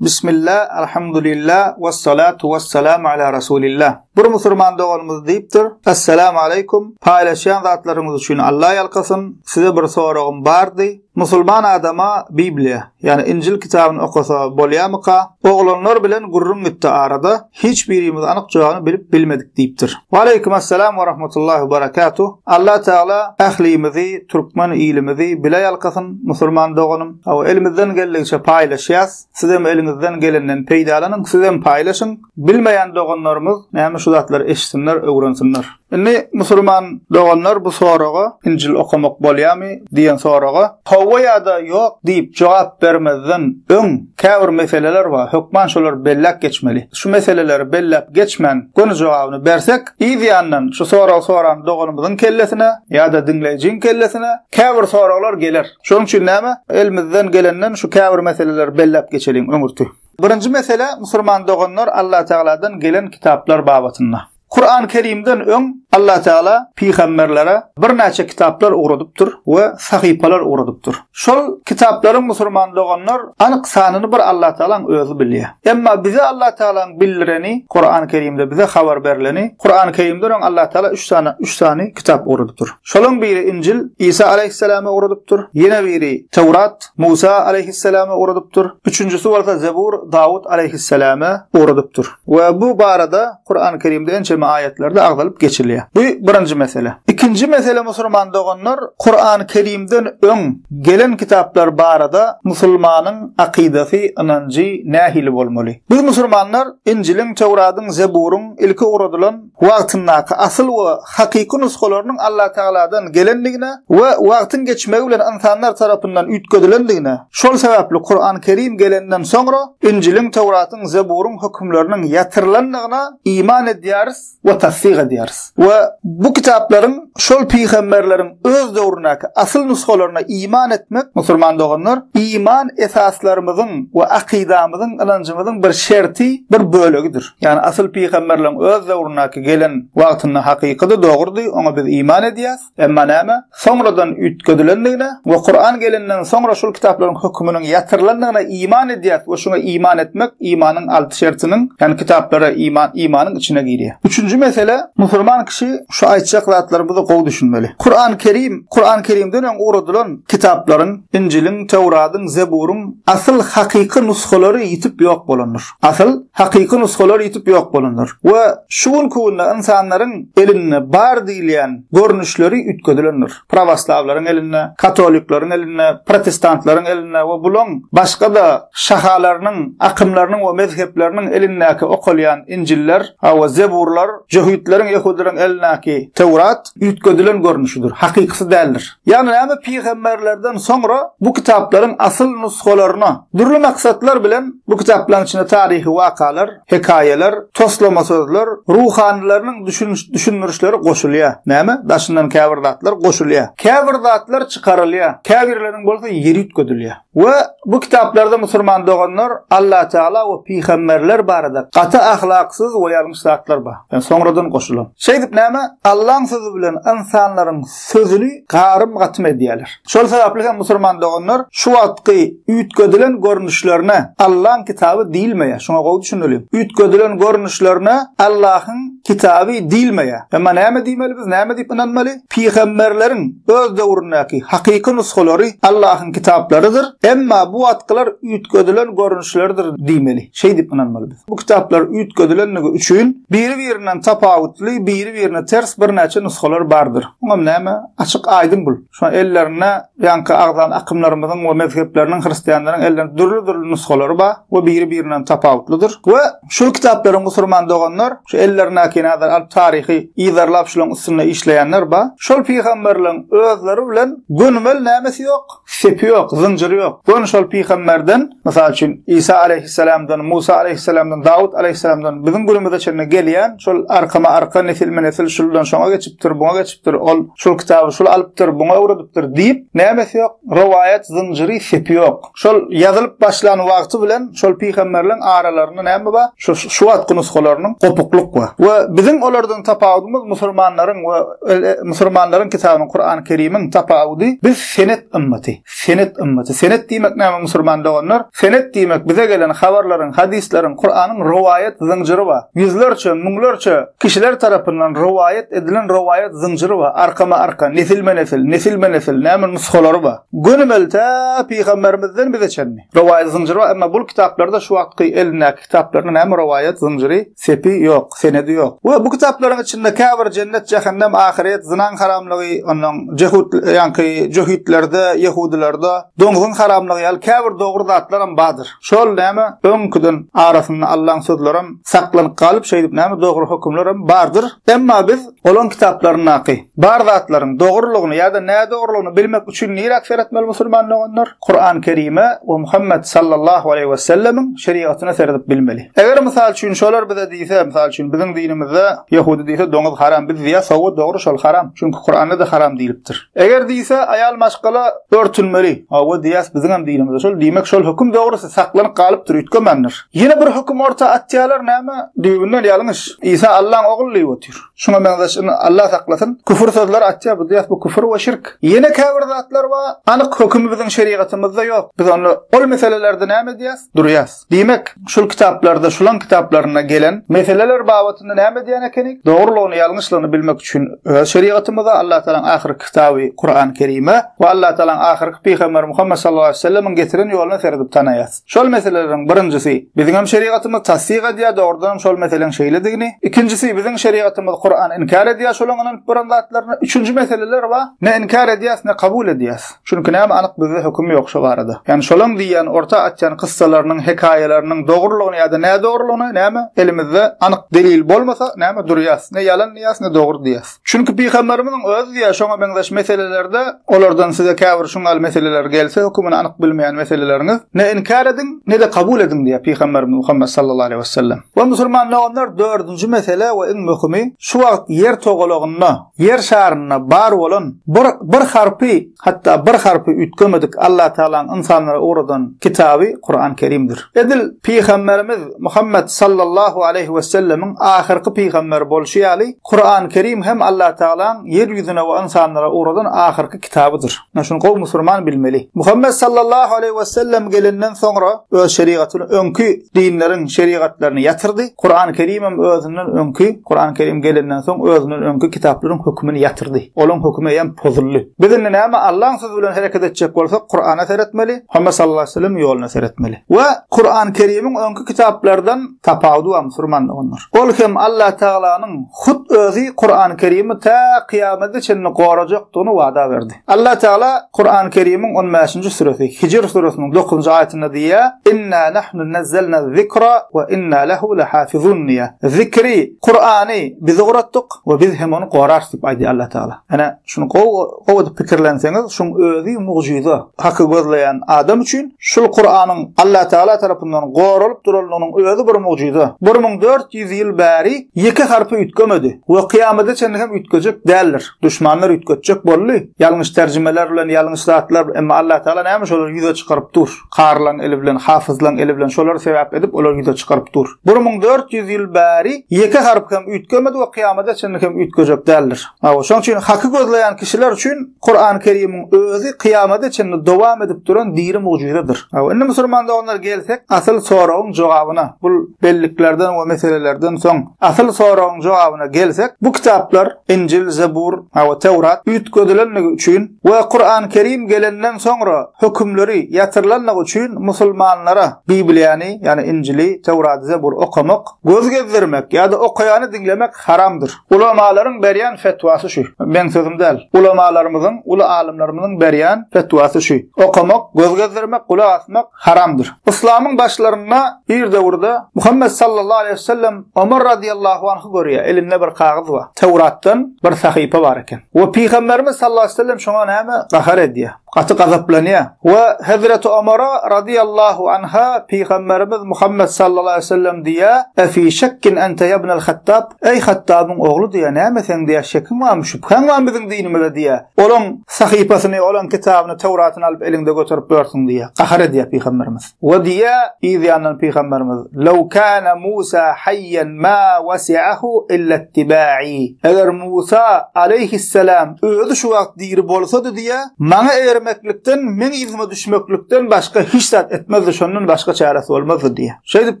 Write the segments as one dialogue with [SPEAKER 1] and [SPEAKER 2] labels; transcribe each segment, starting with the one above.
[SPEAKER 1] Bismillah, Alhamdulillah, wessalatu wessalamu ala Rasulillah. Bir musurman doganymyz diýipdir, Essalamu aleýkum, paýlaşýan zatlaryňyz üçin Allah ýalkasyn, size bir soragym bardy. Musulman adama Bibliýa, ýagny Injil kitabyny okasa bolýamyka? Oglanlar bilen gürrüň gitdi arada, hiç birimiz anyk jogabyny bilip bilmedik diýipdir. Waleýkim essalam we rahmetullahi we berekatuh. Allah Tagala ählimizi, türkmen ilimizi bile ýalkasyn, musulman doganym. Hawa, elimizden geldigiçe paýlaşýas. Sizem eliňizden gelenden peýdalanyň, sizem paýlaşyň. Bilmeýän doganlarymyz näme şu zatlary eşitsinler, öwrensinler. Indi musulman doganlar bu soraga, Injil okamak bolýarmy diýen soraga, hawa ýa-da ýok diýip jogap bermezden öň käbir meseleler bar, hökman şolary belläp geçmeli. Şu meseleleri belläp geçmän göni jogabyny bersek, yz ýandan şu soragy soran doganymyzyň kellesine ýa-da diňleýjiň kellesine käbir soraglar geler. Şonuň üçin näme, elimizden gelenden şu käbir meseleleri belläp geçeliň öňürti. Birinji mesele musulman doganlar Allatagaladan gelen kitaplar babatynda. Kuran Kerimden öň Allatagala pygamberlere birnäçe kitaplar ugradypdyr we sahypalar ugradypdyr. Şol kitaplaryň musulman doganlar anyk sanyny bir Allatagalaň özi bilýär. Emma bize Allatagalaň bildireni Kuran Kerimde bize habar berleni Kuran Kerimden öň Allatagala üç sany üç sany kitap ugradypdyr. Şolaň biri Injil Isa aleýhissalama ugradypdyr, ýene biri Töwrat Musa aleýhissalama ugradypdyr. Üçünjisi bolsa Zebur Dawut aleýhissalama ugradypdyr. We bu barada Kurany Kerimde ençeme aýatlarda agzalyp geçilýär. Bu birinji mesele. Ikinji mesele musulman doganlar Kurany Kerimden öň gelen kitaplar barada musulmanyň akydasy, ynanjy nähili bolmaly? Biz musulmanlar Injiliň, Töwradyň, Zeburyň ilki ugradylan wagtyndaky asyl we hakyky nusgalarynyň Allatagaladan gelendigine we wagtyň geçmegi bilen ynsanlar tarapyndan üýtgedilendigine, şol sebäpli Kuran Kerim gelenden soňra Injiliň, Töwratyň, Zeburyň hökümleriniň ýatyrylandygyna iman edýäris we tassyk edýäris. We bu kitaplaryň şol pygamberleriň öz döwründäki asyl nusgalaryna iman etmek, musulman doganlar, iman esaslarymyzyň we akydamyzyň, ynanjymyzyň bir şerti, bir bölegidir. Ýagny asyl pygamberleriň öz döwründäki gelen wagtynda hakykydy, dogrudy, oňa biz iman edýäs. Emma näme? Soňradan üýtgedilendigine we Kuran gelenden soňra şol kitaplaryň höküminiň ýatyrylandygyna iman edýäs we şuňa iman etmek imanyň alty şertiniň, ýagny kitaplara iman, imanyň içine girýär. Üçünji mesele, musulman kişi şu aýtjak zatlarymyzy gowy düşünmeli. Kuran Kerim, Kuran Kerimden öň ugradylan kitaplaryň, Injiliň, Töwradyň, Zeburyň asyl hakyky nusgalary ýitip ýok bolandyr. Asyl, hakyky nusgalar ýitip ýok bolandyr we şu günki günde ynsanlaryň elinde bar diýilýän görnüşleri üýtgedilendir. Prawoslawlaryň elinde, katolikleriň elinde, protestantlaryň elinde we bulaň başga-da şahalarynyň, akymlarynyň we mezhepleriniň elindäki okalýan Injiller, hawa, Zeburlar, jöhitleriň, ýehudylaryň elindäki Töwrat üýtgedilen görnüşidir, hakykysy däldir. Ýagny näme pygamberlerden soňra bu kitaplaryň asyl nusgalaryna dürli maksatlar bilen bu kitaplaryň içinde taryhy wakalar, hekaýalar, toslama sözler, ruhanylarynyň düşündirişleri goşulýar. Näme? Daşyndan käbir zatlar goşulýar. Käbir zatlar çykarylýar. Käbirleriniň bolsa ýeri üýtgedilýär. We bu kitaplarda musulman doganlar Allatagala we pygamberler barada gaty ahlaksyz we ýalňyş zatlar bar. Ýagny soňradan goşulan. Şeýdip näme? Allaň sözi bilen ynsanlaryň sözüni garym-gatym edýärler. Şol sebäpli hem musulman doganlar şu wagtky üýtgedilen görnüşlerine Allaň kitaby diýilmeýär. Şuňa gowy düşüneliň. Üýtgedilen görnüşlerine Allahyň kitaby diýilmeýär. Emma näme diýmeli biz? Näme diýip ynanmaly? Pygamberleriň öz döwründäki hakyky nusgalary Allahyň kitaplarydyr, emma bu wagtkylar üýtgedilen görnüşleridir diýmeli. Şeý diýip ynanmaly biz. Bu kitaplar üýtgedilenligi üçin biri-birinden tapawutly, biri-birine ters birnäçe nusgalar bardyr. Muňam näme? Açyk aýdyň bul. Şo ellerinde ýaňky agzan akymlarymyzyň we mezhepleriniň hristianlaryň ellerinde dürli-dürli nusgalary bar we biri-birinden tapawutlydyr. We şul kitaplaryň musurman doganlar şu ellerindäkini häzir alyp taryhy yzarlap şularyň üstünde işleýänler bar. Şol pygamberleriň özleri bilen gönümel nämesi ýok? Sepi ýok, zynjyry ýok. Göni şol pygamberden, mysal üçin, Isa aleýhissalamdan, Musa aleýhissalamdan, Dawut aleýhissalamdan biziň günümize çenli gelýän şol. Şol arkama-arka, nesilme-nesil şuldan şoňa geçipdir, buňa geçipdir, ol şul kitaby şul alypdyr, buňa öwredipdir diýip, nämesi ýok? Rowaýat zynjyry, sepi ýok. Şol ýazylyp başlan wagty bilen şol pygamberleň aralarynda näme bar? Şu şu wagtky nusgalarynyň gopuklyk bar. We biziň olardan tapawudymyz musulmanlaryň we musulmanlaryň kitabynyň Kurany Kerimiň tapawudy biz senet ymmaty. Senet ymmaty. Senet diýmek näme musulman doganlar? Senet diýmek bize gelen habarlaryň, hadyslaryň, Kuranyň rowaýat zynjyry bar. Ýüzlerçe, müňlerçe kişiler tarapyndan rowaýat edilen rowaýat zynjyry bar. Arkama-arka, nesilme-nesil, nesilme-nesil näme nusgalary bar. Gönümel tä pygamberimizden bize çenli. Rowaýat zynjyry bar, emma bul kitaplarda şu wagtky elindäki kitaplarynda näme rowaýat zynjyry, sepi ýok, senedi ýok. We bu kitaplaryň içinde käbir jennet, jähennem, ahyret, zynaň haramlygy, onnoň jehut, ýaňky jöhitlerde, ýehudylarda doňzuň haramlygy ýaly käbir dogry zatlaram bardyr. Şol näme öňküden arasynda Allaň sözlerem saklanyp galyp şeýdip näme dogry hökümlerem bardyr. Emma biz Olaň kitaplaryndaky bar zatlaryň dogrulygyny ýa-da nädogrulygyny bilmek üçin niräk seretmeli musulman doganlar? Kuran Kerime we Muhammet sallallahu aleýhi we sellemiň şerigatyna seredip bilmeli. Eger mysal üçin şolar bize diýse, mysal üçin biziň dinimizde ýehudi diýse doňuz haram, biz diýýäs hawa dogry şol haram, çünki Kuranda-da haram diýlipdir. Eger diýse aýal maşgala örtünmeli, hawa diýýäs biziňem dinimizde şol, diýmek şol höküm dogrusy saklanyp galypdyr, üýtgemändir. Ýene bir höküm orta atýarlar näme? Düýbünden ýalňyş. Isa Allaň ogly diýip otyr. Şuňa meňzeş indi Allah saklasyn, küfür sözler atýar, bu diýýär bu küfür we şirk. Ýene käbir zatlar bar, anyk hökümi biziň şerigatymyzda ýok. Biz onda ol meselelerde näme edýäs? Durýas. Diýmek, şul kitaplarda, şulaň kitaplarynda gelen meseleler babatynda näme edýän ekenik? Dogrulygyny, ýalňyşlygyny bilmek üçin öz şerigatymyza, Allah Tagalaň ahyrky kitaby Kuran Kerime we Allah Tagalaň ahyrky pygamberi Muhammet sallallahu aleýhi we sellemiň getiren ýoluna seredip tanaýas. Şol meseleleriň birinjisi, biziňem şerigatymyz tassyk edýär, dogrudanam şol meseleň şeýledigini. Ikinjisi, biziň şerigatymyz Kuran inkär edýär şolaň ynanyp duran zatlaryny. Üçünji meseleler bar, ne inkär edýäs, ne kabul edýäs. Çünki näme anyk bizde höküm ýok şo barada. Ýagny şolaň diýýän orta atýan kyssalarynyň, hekaýalarynyň dogrulygyny ýa-da nädogrulygyny näme elimizde anyk delil bolmasa näme durýas, ne ýalan diýýäs, ne dogry diýýäs. Çünki pygamberimiziň özi diýýär, şoňa meňzeş meselelerde olardan size käbir şuň ýaly meseleler gelse, hökümini anyk bilmeýän meseleleriňiz, ne inkär ediň, ne-de kabul ediň diýýär pygamberimiz Muhammet sallallahu aleýhi wesellem. We musulman doganlar, dördünji mesele we iň möhümi, şu wagt ýer togalagynda, ýer şarynda bar bolan bir bir harpy, Hatda bir harpy üýtgemedik Allatagalaň ynsanlara ugradan kitaby Kuran Kerimdir. Edil Pygamberimiz Muhammet sallallahu aleýhi wesellemiň ahyrky pygamber bolşy ýaly, Kuran Kerim hem Allatagalaň ýer ýüzüne we ynsanlara ugradan ahyrky kitabydyr. Ine şuny gowy musurman bilmeli. Muhammet sallallahu aleýhi wesellem gelenden soňra öz şerigatyny öňki dinleriň şerigatlaryny ýatyrdy. Kuran Kerimem özünden öňki Kuran Kerim gelenden soň özünden öňki kitaplaryň hökümini ýatyrdy. Olaň hökümi eýýäm pozuldy. Biz indi näme Allaň sözi bilen hereket etjek bolsak, Kurana seretmeli, Muhammet sallallahu aleýhi we sellem ýoluna seretmeli. We Kuran Kerimiň öňki kitaplardan tapawudy bar musurman doganlar. Ol hem Allah Tagalanyň hut özi Kuran Kerimi tä kyýamete çenli gorajakdygyny wada berdi. Allah Tagala Kuran Kerimiň on bäşinji süresi Hijr süresiniň dokuzynjy aýatynda diýýär, Inna nahnu nazzalna zikra we inna lehu lehafizun diýýär. Zikri, Kurany biz ugratdyk we biz hem ony gorarys diýip aýdýar Allah Tagala. Ene, şuny gowy gowy edip pikirlenseňiz, şuň özi mugjyza. Haky gözleýän adam üçin şul Kuranyň Allah Tagala tarapyndan goralyp duranlygynyň özi bir mugjyza. 1400 ýyl bäri ýeke harpy üýtgemedi we kyýamada çenli hem üýtgejek däldir. Duşmanlar üýtgetjek boldy, ýalňyş terjimeler bilen, ýalňyş zatlar, emma Allah Tagala näme şolary ýüze çykaryp dur. Karylaň eli bilen, hafyzlaň eli bilen şolary sebäp edip olary ýüze çykaryp dur. 1400 ýyl bäri ýeke harp hem üýtgemedi we kyýamada çenli hem üýtgejek däldir. Hawa, şonuň üçin haky gözleýän kişiler üçin Kurany Kerimiň özi kyýamada çenli dowam edip duran diri mugjyzadyr. Hawa, indi musulman doganlar gelsek asyl soragyň jogabyna, bul belliklerden we meselelerden soň asyl soragyň jogabyna gelsek, bu kitaplar, Injil, Zebur, hawa, Tewrat üýtgedilenligi üçin we Kurany Kerim gelenden soňra hökümleri ýatyrylanlygy üçin musulmanlara Bibliýany, ýagny Injili, Tewrady, Zebury okamak, göz gezdirmek ýa-da okaýany diňlemek haramdyr. Ulamalaryň berýän fetwasy şu. Meň sözüm däl. Ulamalarymyzyň, uly alymlarymyzyň berýän fetwasy şu. Okamak, göz gezdirmek, gulak asmak haramdyr. Yslamyň başlarynda bir döwürde Muhammet sallallahu aleýhi we sellem Omar razyýallahu anhy görýär, elinde bir kagyz bar. Töwratdan bir sahypa bar eken. We Pygamberimiz sallallahu aleýhi we sellem şoňa näme gahar edýär. Gaty gazaplanýar. We Hezreti Omara radyýallahu anha Pygamberimiz Muhammet sallallahu aleýhi we sellem diýýär, Efi şekkin ente ýabnel Hattab? Eý Hattabyň ogly diýýär, näme seň diýýär, şekiň barmy, şübhäň barmy biziň dinimize diýýär. Olaň sahypasyny, olaň kitabyny, Töwratyny alyp eliňde göterip ýörsüň diýýär. Gahar edýär Pygamberimiz. We diýýär yz ýanyndan Pygamberimiz, Lew kana Musa haýýan ma wasi'ahu illa ittiba'i. Eger Musa aleýhissalam özi şu wagt diri bolsady diýýär, maňa eýermeklikden, meň yzyma düşmeklikden başga hiç zat etmezdi, şondan başga çäresi bolmazdy diýýär. Şeýdip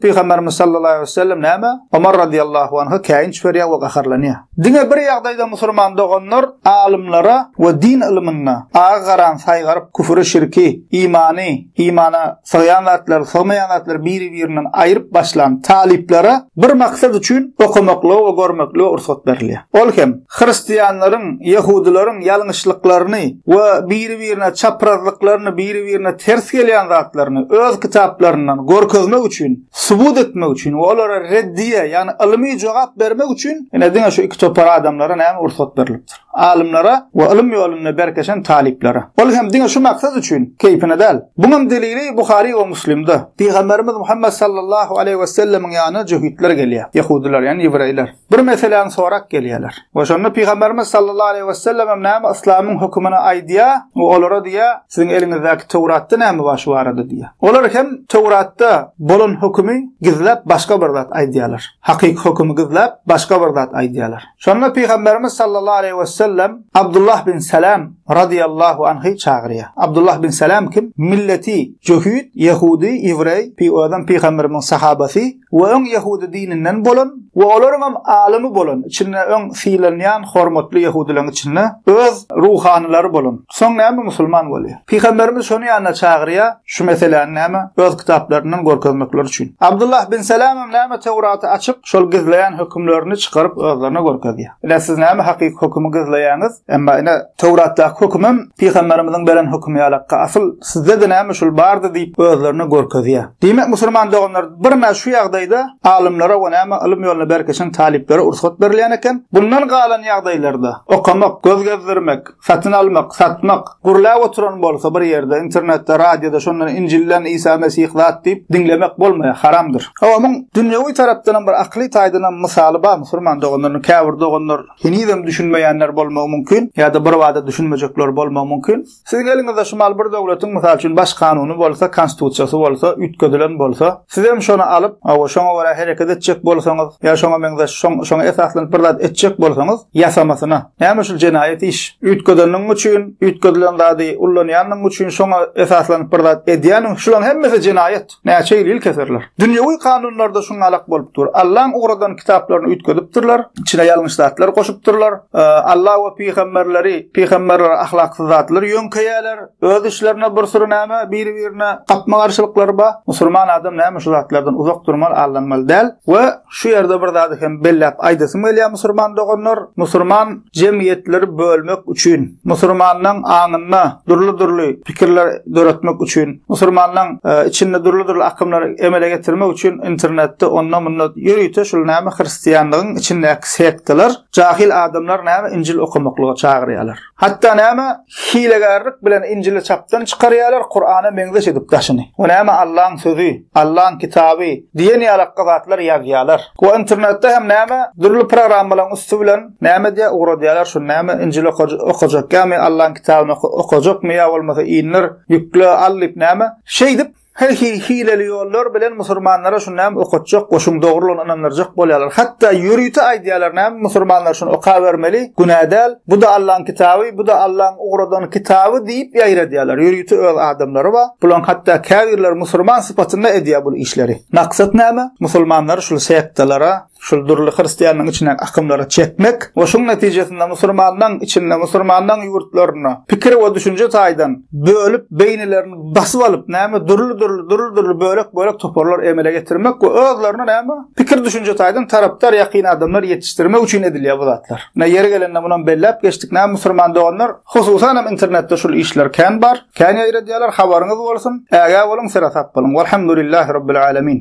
[SPEAKER 1] Pygamberimiz sallallahu aleýhi we sellem näme? Omar razyýallahu anha käýinç berýär we gaharlanýar. Diňe bir ýagdaýda musurman doganlar alymlara we din ylmynda agy-garany saýgaryp, küfüri, şirki, imany, imana sygýan zatlary, sygmaýan zatlary biri-birinden aýryp başlan talyplara bir maksat üçin okamaklyga we görmeklige rugsat berilýär. Ol hem, hristianlaryň, ýehudylaryň ýalňyşlyklaryny we biri-birine çaprazlyklaryny, biri-birine ters gelýän zatlaryny öz kitaplaryndan görkezmek üçin, subut etmek üçin we olara reddiýe, ýagny ylmy jogap bermek üçin ine diňe şu iki topar adamlara näme rugsat berlipdir? Alymlara we ylym ýolunda berkeşen talyplara. Ol hem diňe şu maksat üçin, keýpine däl. Buňam delili Buhary we Muslimde. Pygamberimiz Muhammet sallallahu aleýhi we sellemiň ýanyna jöhitler gelýär, ýehudylar, ýagny ýewreýler. Bir meseläni sorap gelýärler. We şonda Pygamberimiz sallallahu aleýhi we sellem hem näme yslamyň hökümini aýdýar we olara diýýär, siziň eliňizdäki Töwratda näme bar şu barada diýýär. Olar hem Töwratda bolan hökümi gizläp başga bir zat aýdýarlar. Hakyky hökümi gizläp başga bir zat aýdýarlar. Şonda Pygamberimiz sallallahu aleýhi we sellem Abdullah bin Salam radyýallahu anhy çagyrýar. Abdullah bin Salam kim? Milleti jöhit, ýehudy, ýewreý, özem Pygamberimiziň sahabasy. We öň ýehudy dininden bolan we olaryňam alymy bolan, içinde öň sylanýan hormatly ýehudylaryň içinde öz ruhanylary bolan. Soň näme musulman bolýar. Pygamberimiz şony ýanyna çagyrýar, şu meseläni näme öz kitaplaryndan görkezmekleri üçin. Abdullah bin Selamam näme Töwraty açyp, şol gizleýän hökümlerini çykaryp özlerine görkezýär. Ine siz näme hakyky hökümi gizleýäňiz, emma ine Töwratdaky hökümem Pygamberimiziň beren hökümi ýalakka asyl sizde-de näme şul bardy diýip özlerine görkezýär. Diýmek musulman doganlar birnä şu ýagdaýda alymlara we näme ylym ýoluna berkeşen talyplara ursat berilýän eken. Bundan galan ýagdaýlarda okamak, göz gezdirmek, satyn almak, satmak, gürläp oturan bolsa bir ýerde internetde, radioda şondan Injilden Isa Mesih zat diýip diňlemek bolmaýar, haramdyr. Hawa muň dünýewi tarapdanam bir akyly taýdanam mysaly bar musulman doganlar, käbir doganlar Henizem düşünmeýänler bolmagy mümkin, ýa-da birbada düşünmejekler bolmagy mümkin. Siziň eliňizde şu mal bir döwletiň, mysal üçin, baş kanuny bolsa, konstitusiýasy bolsa, üýtgedilen bolsa, sizem şony alyp, hawa, şoňa görä hereket etjek bolsaňyz, ýa şoňa meňzeş, şoň, şoňa esaslanyp bir zat etjek bolsaňyz, ýasamasyna. Näme şul jenaýat iş? Üýtgedeniň üçin, üýtgedilen zady ullanýanyň üçin, şoňa esaslanyp bir zat edýäniň, şularyň hemmesi jenaýat. Näçe ýyl ýyl keserler. Dünýewi kanunlarda şuňalak bolup dur. Allaň ugradan kitaplaryny üýtgedipdirler, içine ýalňyş zatlar goşupdyrlar. Alla we pygamberleri, pygamberlere ahlaksyz zatlar ýöňkeýärler. Öz işlerine bir süri näme, biri-birine gapma-garşylyklary bar. Musulman adam näme şu zatlardan uzak durmaly, aldanmaly däl. We şu ýerde bir zady hem belläp aýdasym gelýär musulman doganlar, musulman jemgyýetleri bölmek üçin, musurmanlaň aňynda dürli-dürli pikirler döretmek üçin, musurmanlaň içinde dürli-dürli akymlary emele getirmek üçin internetde onda-munda ýörite şul näme hristianlygyň içindäki sektalar, jahil adamlar näme Injil okamaklyga çagyrýarlar. Hatda näme hilegärlik bilen Injili çapdan çykarýarlar, Kurana meňzeş edip daşyny. O näme Allaň sözi, Allaň kitaby diýen ýalakga zatlar ýazýarlar. We internetde hem näme dürli programmalaryň üsti bilen näme edýär ugradýarlar şuny näme Injil okajak ýamy Allaň kitabyny okajakmy ýa bolmasa indir, ýükle, al diýip näme şeýdip Her hili hileli ýollar bilen musurmanlara şuny näme okatjak we şuň dogrulygyna ynandyrjak bolýarlar. Hatda ýörite aýdýarlar näme musurmanlar şuny okabermeli, günä däl, bu-da Allaň kitaby, bu-da Allaň ugradan kitaby diýip ýaýradýarlar. Ýörite öz adamlary bar. Bulaň hatda käbirleri musurman sypatynda edýär bul işleri. Maksat näme? Musulmanlary şul sektalara, Şul dürli hristianlaryň içindäki akymlara çekmek we şuň netijesinde musurmanlaryň içinde, musurmanlaryň ýurtlarynda pikir we düşünje taýdan bölüp, beýnilerini basyp alyp, näme, dürli-dürli, dürli-dürli bölek-bölek toparlar emele getirmek we özlerine näme, pikir-düşünje taýdan tarapdar ýakyn adamlar ýetişdirmek üçin edilýär bu zatlar. Ine, ýeri gelende munam belläp geçdik, näme, musurman doganlar, hususan hem internetde şul işler kän bar, kän ýaýradýarlar, habaryňyz bolsun, ägä boluň, seresap boluň. Walhamdulillahi Rabbil alemin.